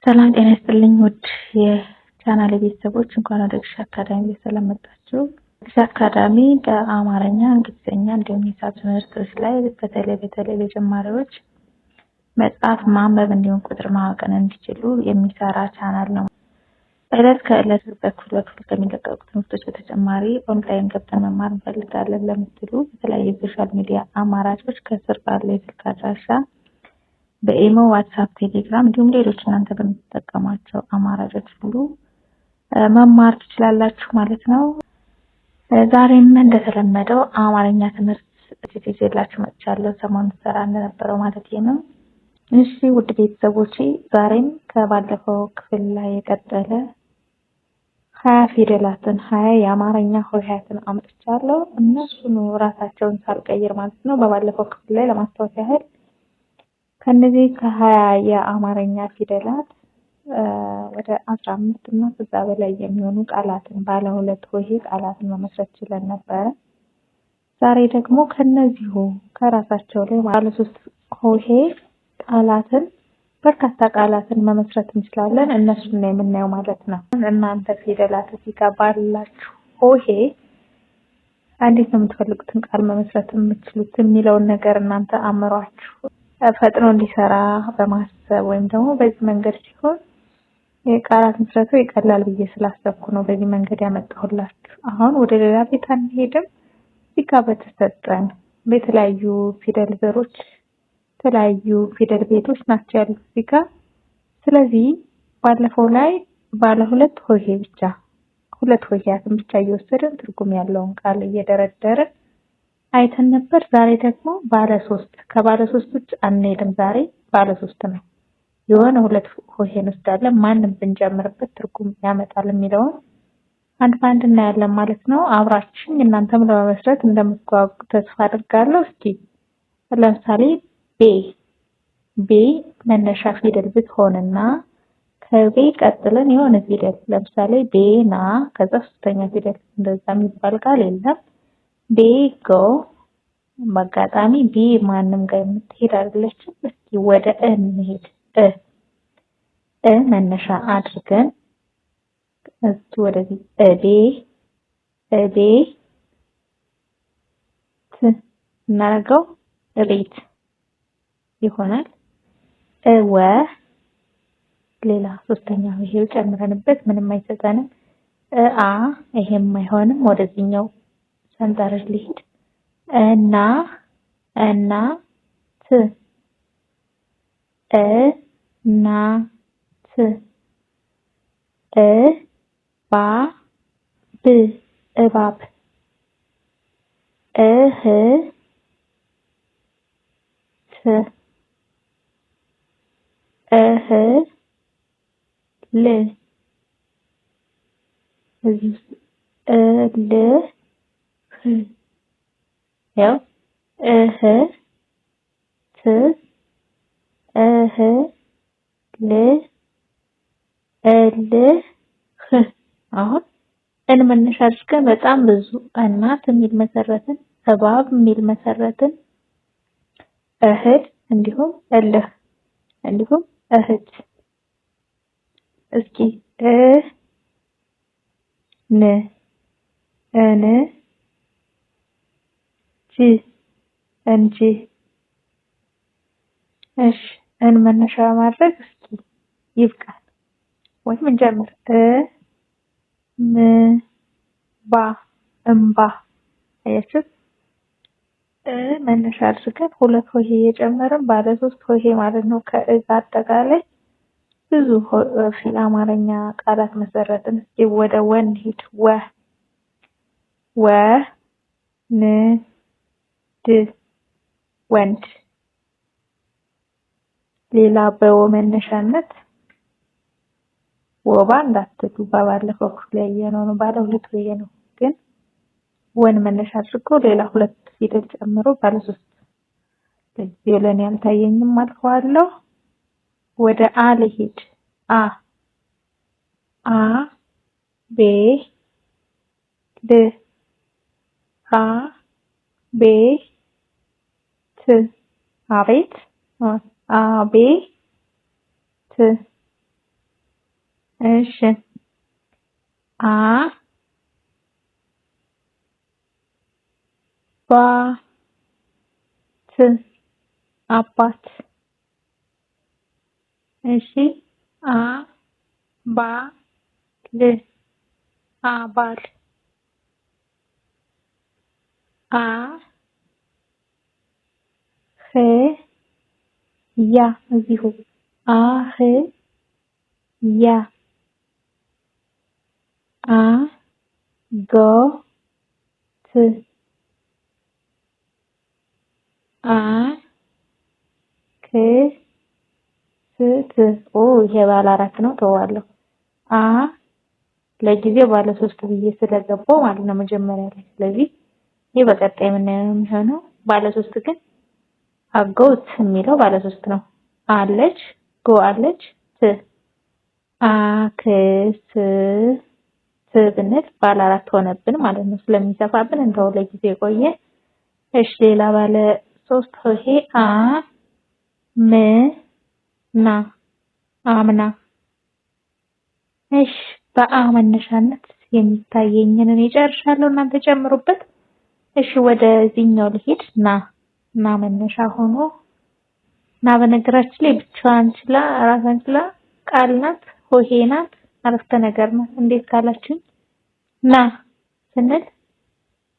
ሰላም ጤና ይስጥልኝ ውድ የቻናል ቤተሰቦች፣ እንኳን ወደ ግሽ አካዳሚ በሰላም መጣችሁ። ግሽ አካዳሚ በአማርኛ፣ እንግሊዝኛ እንዲሁም ሂሳብ ትምህርቶች ላይ በተለይ በተለይ ለጀማሪዎች መጻፍ፣ ማንበብ እንዲሁም ቁጥር ማወቅን እንዲችሉ የሚሰራ ቻናል ነው። ዕለት ከዕለት በክፍል በክፍል ከሚለቀቁ ትምህርቶች በተጨማሪ ኦንላይን ገብተን መማር እንፈልጋለን ለምትሉ በተለያዩ social media አማራጮች ከስር ባለው የስልክ አድራሻ በኢሞ፣ ዋትሳፕ፣ ቴሌግራም እንዲሁም ሌሎች እናንተ በምትጠቀሟቸው አማራጮች ሁሉ መማር ትችላላችሁ ማለት ነው። ዛሬም እንደተለመደው አማርኛ ትምህርት ይዤላችሁ መጥቻለሁ። ሰሞኑን ስሰራ እንደነበረው ማለት ነው። እሺ ውድ ቤተሰቦቼ፣ ዛሬም ከባለፈው ክፍል ላይ የቀጠለ 20 ፊደላትን፣ 20 የአማርኛ ሆሄያትን አምጥቻለሁ። እነሱን ራሳቸውን ሳልቀይር ማለት ነው። በባለፈው ክፍል ላይ ለማስታወስ ያህል ከነዚህ ከ20 የአማርኛ ፊደላት ወደ 15 እና ከዛ በላይ የሚሆኑ ቃላትን፣ ባለ ሁለት ሆሄ ቃላትን መመስረት ችለን ነበረ። ዛሬ ደግሞ ከነዚሁ ከራሳቸው ላይ ባለ ሶስት ሆሄ ቃላትን፣ በርካታ ቃላትን መመስረት እንችላለን። እነሱን ነው የምናየው ማለት ነው። እናንተ ፊደላት እዚህ ጋር ባላችሁ ሆሄ እንዴት ነው የምትፈልጉትን ቃል መመስረት የምትችሉት የሚለውን ነገር እናንተ አእምሯችሁ ፈጥኖ እንዲሰራ በማሰብ ወይም ደግሞ በዚህ መንገድ ሲሆን የቃላት ምስረታው ይቀላል ብዬ ስላሰብኩ ነው በዚህ መንገድ ያመጣሁላችሁ። አሁን ወደ ሌላ ቤት አንሄድም። እዚህ ጋር በተሰጠን በተለያዩ ፊደል ዘሮች፣ የተለያዩ ፊደል ቤቶች ናቸው ያሉት እዚህ ጋር። ስለዚህ ባለፈው ላይ ባለ ሁለት ሆሄ ብቻ፣ ሁለት ሆሄያትን ብቻ እየወሰድን ትርጉም ያለውን ቃል እየደረደርን አይተን ነበር። ዛሬ ደግሞ ባለ ሶስት፣ ከባለ ሶስት ውጭ አንሄድም። ዛሬ ባለ ሶስት ነው። የሆነ ሁለት ሆሄ እንወስዳለን። ማንም ብንጨምርበት ትርጉም ያመጣል የሚለውን አንድ በአንድ እናያለን ማለት ነው። አብራችሁኝ እናንተም ለመመስረት እንደምትጓጉ ተስፋ አድርጋለሁ። እስኪ ለምሳሌ ቤ፣ ቤ መነሻ ፊደል ብትሆንና ከቤ ቀጥለን የሆነ ፊደል፣ ለምሳሌ ቤ ና፣ ከዛ ሶስተኛ ፊደል፣ እንደዛ የሚባል ቃል የለም። ቤ ጎ፣ በአጋጣሚ ቤ ማንም ጋር የምትሄድ አይደለችም። እስኪ ወደ እ እንሄድ። እ እ መነሻ አድርገን እስኪ ወደዚህ እቤ፣ እቤ ት እናደርገው እቤት ይሆናል። እወ፣ ሌላ ሶስተኛ ይሄው ጨምረንበት ምንም አይሰጠንም። አ ይሄም አይሆንም። ወደዚህኛው ሰንጠረዥ ልሂድ። እና እና ት፣ እ ና ት፣ እ ባ ብ እባብ፣ እህ ት፣ እህ ል፣ እዚህ ውስጥ እል ህ፣ ያው እህ ት፣ እህ ል፣ እል ህ። አሁን እን መነሻ አድርገን በጣም ብዙ እናት የሚል መሰረትን፣ እባብ የሚል መሰረትን፣ እህል እንዲሁም እልህ እንዲሁም እህት። እስኪ እ ን፣ እን ጅ፣ እንጂ። እሺ እን መነሻ ማድረግ እስኪ ይብቃል ወይም እንጀምር። እ ም ባ፣ እምባ። አያችሁት? እ መነሻ አድርገን ሁለት ሆሄ እየጨመርን ባለ ሶስት ሆሄ ማለት ነው። ከእ ጋር አጠቃላይ ብዙ አማርኛ ቃላት መሰረትን። እስኪ ወደ ወ እንሂድ። ወ፣ ወ ን ድ፣ ወንድ። ሌላ በወ መነሻነት ወባ እንዳትሉ፣ ባለፈው ክፍል ያየነው ነው። ባለ ሁለት ሆሄ ነው፣ ግን ወን መነሻ አድርጎ ሌላ ሁለት ፊደል ጨምሮ ባለ ሶስት፣ ለጊዜው ለእኔ አልታየኝም፣ አልፈዋለሁ። ወደ አ ልሂድ። አ፣ አ ቤ ል፣ አ ቤ ት፣ አቤት፣ አቤት። እሺ አ ባ ት አባት። እሺ አ ባ ል አባል። አ ህ ያ እዚሁ አ ህ ያ አ ጎ ት አ ክ ስ ት ኦ ይሄ ባለ 4 ነው፣ ተዋለሁ። አ ለጊዜው ባለ 3 ብዬ ስለገባው ማለት ነው መጀመሪያ ላይ። ስለዚህ ይሄ በቀጣይ የምናየው የሚሆነው ባለ 3 ግን አጎት የሚለው ባለ 3 ነው። አለች ጎ አለች ት አ ክ ስ ት ብንል ባለ 4 ሆነብን ማለት ነው። ስለሚሰፋብን እንደው ለጊዜው የቆየ። እሺ ሌላ ባለ 3 ሆሄ አ ም ና አምና። እሺ በአ መነሻነት የሚታየኝን እኔ ጨርሻለሁ፣ እናንተ ጨምሩበት። እሺ ወደዚህኛው ልሄድ። ና ና መነሻ ሆኖ ና በነገራችን ላይ ብቻዋን ችላ ራሷን ችላ ቃል ናት፣ ሆሄ ናት፣ አረፍተ ነገር ናት። እንዴት ካላችሁኝ ና ስንል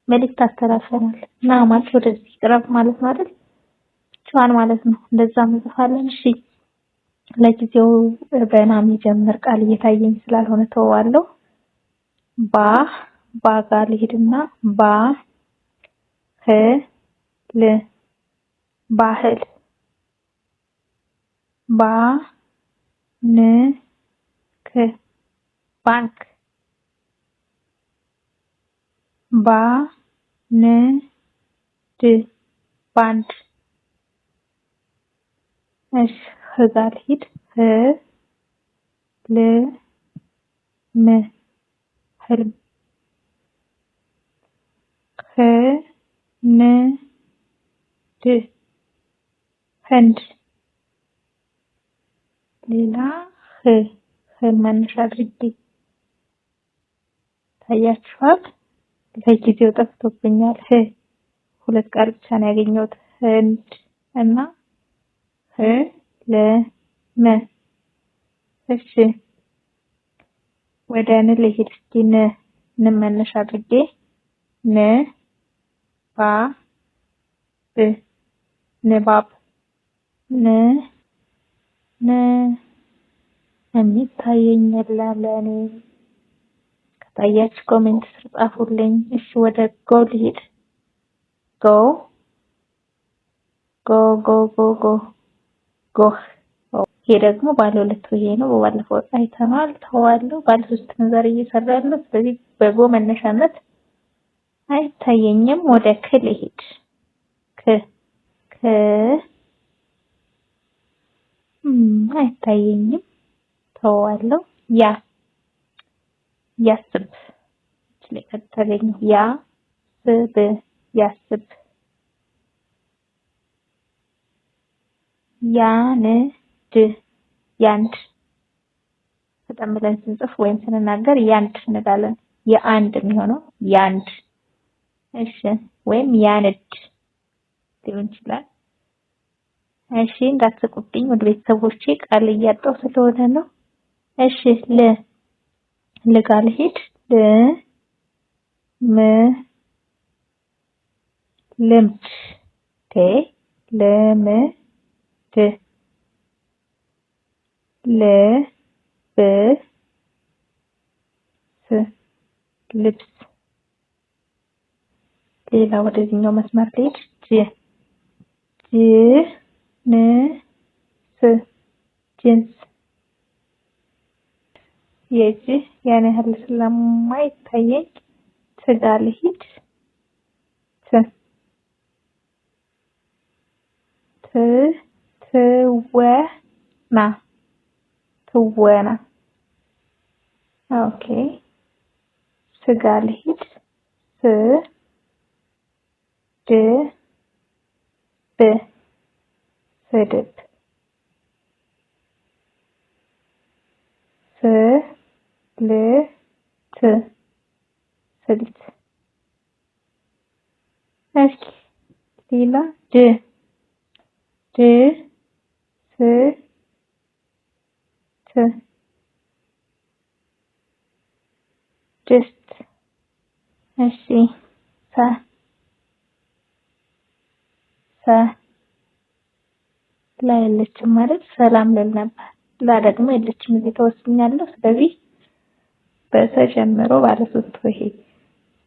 መልእክት አስተላልፈናል። ና ማለት ወደዚህ ቅረብ ማለት ነው አይደል? ብቻዋን ማለት ነው። እንደዛ እንጽፋለን። እሺ ለጊዜው በና የሚጀምር ቃል እየታየኝ ስላልሆነ ተወዋለሁ። ባ ባ ጋር ልሂድና ባ ህ ል ባህል። ባ ን ክ ባንክ። ባ ን ድ ባንድ። እሺ ህ ጋር ልሂድ። ህ ል ም ህልም። ህ ን ድ ህንድ። ሌላ ህ ህን መነሻ አድርጌ ታያችኋል። ለጊዜው ጠፍቶብኛል። ህ 2 ቃል ብቻ ነው ያገኘሁት፣ ህንድ እና ህ ል ም። እሺ ወደ ን ልሂድ እስኪ። ን ን መነሻ አድርጌ ን ባ ብ ንባብ። ን ን የሚታየኝ የለም ለእኔ። ከታያችሁ comment ስር ጻፉልኝ። እሺ ወደ ጎ ልሂድ። ጎ ጎ ጎ ጎ ጎ ጎህ። ይሄ ደግሞ ባለ 2 ሆሄ ነው። በባለፈው አይተናል። ተዋለሁ። ባለ 3 ነው ዛሬ እየሰራ ያለው። ስለዚህ በጎ መነሻነት አይታየኝም። ወደ ክ ልሂድ። ክ ክ አይታየኝም። ተዋለሁ። ያ ያስብ ላይ ከተገኘው ያ ስብ ያስብ። ያንድ ያንድ ፈጠን ብለን ስንጽፍ ወይም ስንናገር ያንድ እንላለን። የአንድ የሚሆነው ያንድ። እሺ ወይም ያንድ ሊሆን ይችላል። እሺ እንዳትስቁብኝ ወደ ቤተሰቦቼ ቃል እያጣሁ ስለሆነ ነው። እሺ ል ል ጋር ልሂድ። ል ም ልምድ ቴ ልምድ ል ብ ስ ልብስ። ሌላ ወደዚህኛው መስመር ልሂድ። ጅ ጅ ን ስ ጅንስ። የጅ ያን ያህል ስለማይታየኝ ት ጋር ልሂድ። ት ት ትወና ትወና። okay ስ ጋር ልሂድ። ስ ድ ብ ስድብ። ስ ል ት ስልት። እሺ ሌላ ድ ድ ስ ት ድስት። እሺ ሰ ሰ ላይ የለችም ማለት ሰላም ልል ነበር። ላ ደግሞ የለችም እዚህ ተወስኛለሁ። ስለዚህ በሰ ጀምሮ ባለ ሶስት ሆሄ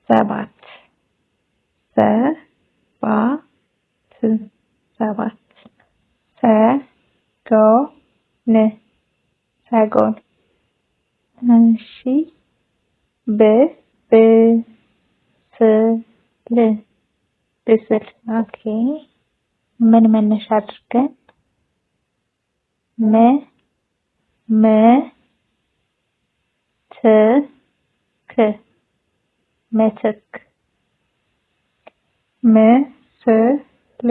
7 7 7። ሰ ጎ ን ሰጎን። እሺ ብ ብ ስ ል ብስል። Okay ምን መነሻ አድርገን ም ም ት ክ ምትክ። ም ስ ል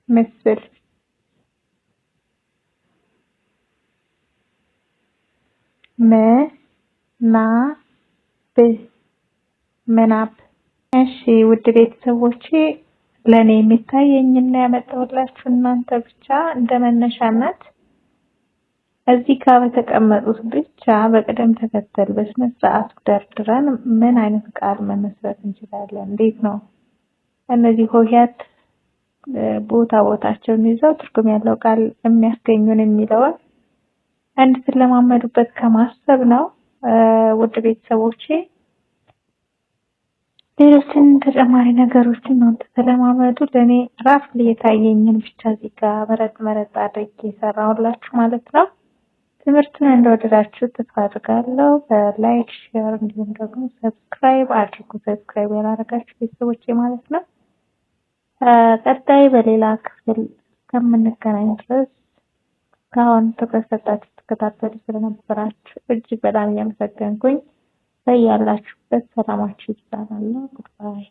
ምስል። ም ና ብ ምናብ። እሺ ውድ ቤተሰቦቼ ለእኔ የሚታየኝና ያመጣሁላችሁ እናንተ ብቻ እንደ መነሻነት እዚህ ጋር በተቀመጡት ብቻ በቅደም ተከተል በስነ ስርዓቱ ደርድረን ምን አይነት ቃል መመስረት እንችላለን? እንዴት ነው እነዚህ ሆሄያት ቦታ ቦታቸውን ይዘው ትርጉም ያለው ቃል የሚያስገኙን የሚለውን እንድትለማመዱበት ከማሰብ ነው። ውድ ቤተሰቦቼ ሌሎችን ተጨማሪ ነገሮችን እናንተ ተለማመዱ። ለእኔ ራፍ የታየኝን ብቻ እዚህ ጋር መረጥ መረጥ አድርጌ የሰራሁላችሁ ማለት ነው። ትምህርቱን እንደወደዳችሁ ተስፋ አድርጋለሁ። በ like share፣ እንዲሁም ደግሞ subscribe አድርጉ። Subscribe ያላደረጋችሁ ቤተሰቦቼ ማለት ነው። ቀጣይ በሌላ ክፍል እስከምንገናኝ ድረስ እስካሁን ትኩረት ሰጣችሁ ትከታተሉ ስለነበራችሁ እጅግ በጣም እያመሰገንኩኝ በያላችሁበት ሰላማችሁ ይብዛላለሁ። Goodbye።